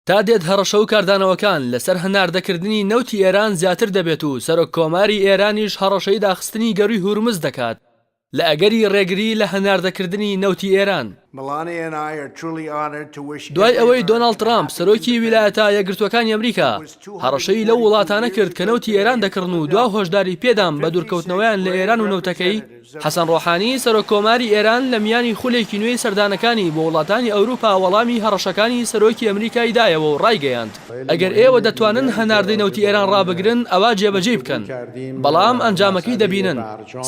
تا دێت هەڕەشە و کاردانەوەکان لەسەر هەناردەکردنی نەوتی ئێران زیاتر دەبێت و سەرۆک کۆماری ئێرانیش هەڕەشەی داخستنی گەرووی هورمز دەکات لە ئەگەری ڕێگری لە هەناردەکردنی نەوتی ئێران. دوای ئەوەی دۆناڵد ترامپ سەرۆکی ویلایەتە یەکگرتووەکانی ئەمریکا هەڕەشەی لەو وڵاتانە کرد کە نەوتی ئێران دەکڕن و دوا هۆشداری پێدان بە دوورکەوتنەوەیان لە ئێران و نەوتەکەی، حەسەن ڕۆحانی، سەرۆک کۆماری ئێران لە میانی خولێکی نوێی سەردانەکانی بۆ وڵاتانی ئەوروپا وەڵامی هەڕەشەکانی سەرۆکی ئەمریکای دایەوە و ڕایگەیاند، ئەگەر ئێوە دەتوانن هەناردەی نەوتی ئێران ڕابگرن ئەوا جێبەجێی بکەن، بەڵام ئەنجامەکەی دەبینن.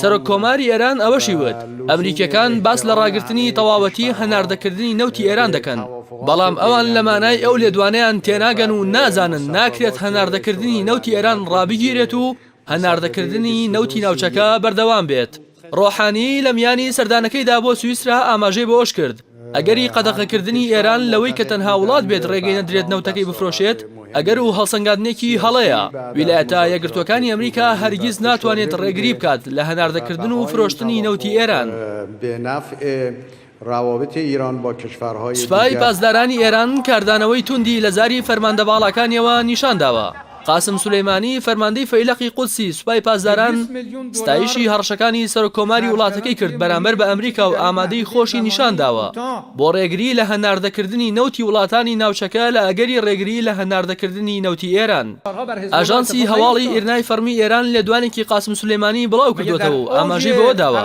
سەرۆک کۆماری ئێران ئەوەشی وت، ئەمریکییەکان باس لە ڕاگرتنی تەواوەتی هەناردەکردنی نەوتی ئێران دەکەن، بەڵام ئەوان لە مانای ئەو لێدوانەیان تێناگەن و نازانن ناکرێت هەناردەکردنی نەوتی ئێران ڕابگیرێت و هەناردەکردنی نەوتی ناوچەکە بەردەوام بێت. ڕۆحانی لە میانی سەردانەکەیدا بۆ سویسرا ئاماژەی بەوەشکرد، ئەگەری قەدەغەکردنی ئێران لەوەی کە تەنها وڵات بێت ڕێگەی نەدرێت نەوتەکەی بفرۆشێت، ئەگەر و هەڵسەنگاندنێکی هەڵەیە. ویلایەتە یەکگرتووەکانی ئەمریکا هەرگیز ناتوانێت ڕێگری بکات لە هەناردەکردن و فرۆشتنی نەوتی ئێران. سوپای پاسدارانی ئێران کاردانەوەی توندی لە زاری فەرماندە باڵاکانیەوە نیشانداوە. قاسم سولەیمانی، فەرماندەی فەیلەقی قودسی سوپای پاسداران، ستایشی هەڕەشەکانی سەرۆککۆماری وڵاتەکەی کرد بەرامبەر بە ئەمریکا و ئامادەی خۆشی نیشانداوە بۆ ڕێگری لە هەناردەکردنی نەوتی وڵاتانی ناوچەکە لە ئەگەری ڕێگری لە هەناردەکردنی نەوتی ئێران. ئاژانسی هەواڵی ئیرنای فەڕمی ئێران لێدوانێکی قاسم سولەیمانی بڵاوکردووەتەوە و ئاماژەی بەوە داوە،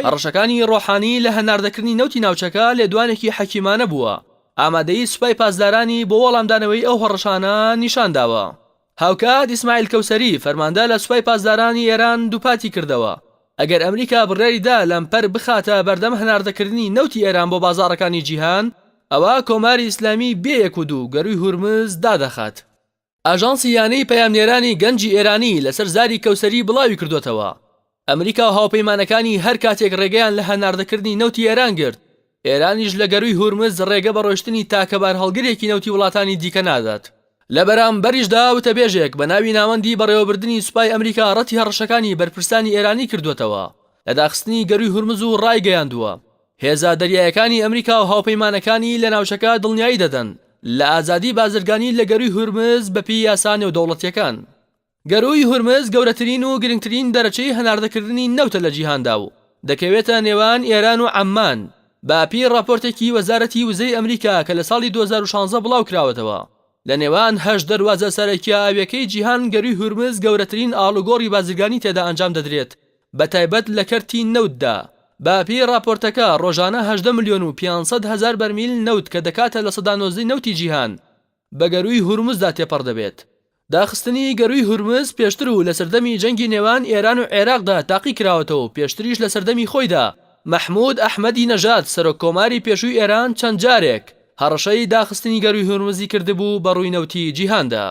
هەڕەشەکانی ڕۆحانی لە هەناردەکردنی نەوتی ناوچەکە لێدوانێکی حەکیمانە بووە، ئامادەیی سوپای پاسدارانی بۆ وەڵامدانەوەی ئەو هەڕەشانە نیشانداوە. هاوکات ئیسماعیل کەوسەری، فەرماندە لە سوپای پاسدارانی ئێران دووپاتی کردەوە، ئەگەر ئەمریکا بڕیاری دا لەمپەر بخاتە بەردەم هەناردەکردنی نەوتی ئێران بۆ بازاڕەکانی جیهان، ئەوا کۆماری ئیسلامی بێ یەک و دوو گەرووی هورمز دادەخات. ئاژانسی یانەی پەیامنێرانی گەنجی ئێرانی لەسەر زاری کەوسەری بڵاوی کردۆتەوە، ئەمریکا و هاوپەیمانەکانی هەر کاتێک ڕێگەیان لە هەناردەکردنی نەوتی ئێران گرت، ئێرانیش لە گەرووی هورمز ڕێگە بە ڕۆیشتنی تاکە بارهەڵگرێکی نەوتی وڵاتانی دیکە نادات. لە بەرامبەریشدا وتەبێژێک بە ناوی ناوەندی بەڕێوەبردنی سوپای ئەمریکا ڕەتی هەڕەشەکانی بەرپرسانی ئێرانی کردووەتەوە لە داخستنی گەرووی هورمز و ڕایگەیاندووە، هێزە دەریایەکانی ئەمریکا و هاوپەیمانەکانی لە ناوچەکە دڵنیایی دەدەن لە ئازادی بازرگانی لە گەرووی هورمز بەپێی یاسا نێودەوڵەتییەکان. گەرووی هورمز گەورەترین و گرنگترین دەرەچەی هەناردەکردنی نەوتە لە جیهاندا و دەکەوێتە نێوان ئێران و عەممان، بە پێی ڕاپۆرتێکی وەزارەتی وزەی ئەمریکا کە لە ساڵی 2016 بڵاوکراوەتەوە، لە نێوان هەشت دەروازە سەرەکییە ئاوییەکەی جیهان گەرووی هورمز گەورەترین ئاڵوگۆڕی بازرگانی تێدا ئەنجام دەدرێت بەتایبەت لە کەرتی نەوتدا، بە پێی ڕاپۆرتەکە ڕۆژانە 18 ملیۆن و 500 هەزار بەرمیل نەوت کە دەکاتە 19% نەوتی جیهان بە گەرووی هورمزدا تێپەڕ دەبێت. داخستنی گەرووی هورمز پێشتر و لە سەردەمی جەنگی نێوان ئێران و عێراقدا تاقی کراوەتەوە و پێشتریش لە سەردەمی خۆیدا مەحموود ئەحمەدی نەژاد سەرۆک کۆماری پێشووی ئێران چەند جارێک هەڕەشەی داخستنی گەرووی هورمزی کردبوو بە ڕووی نەوتی جیهاندا.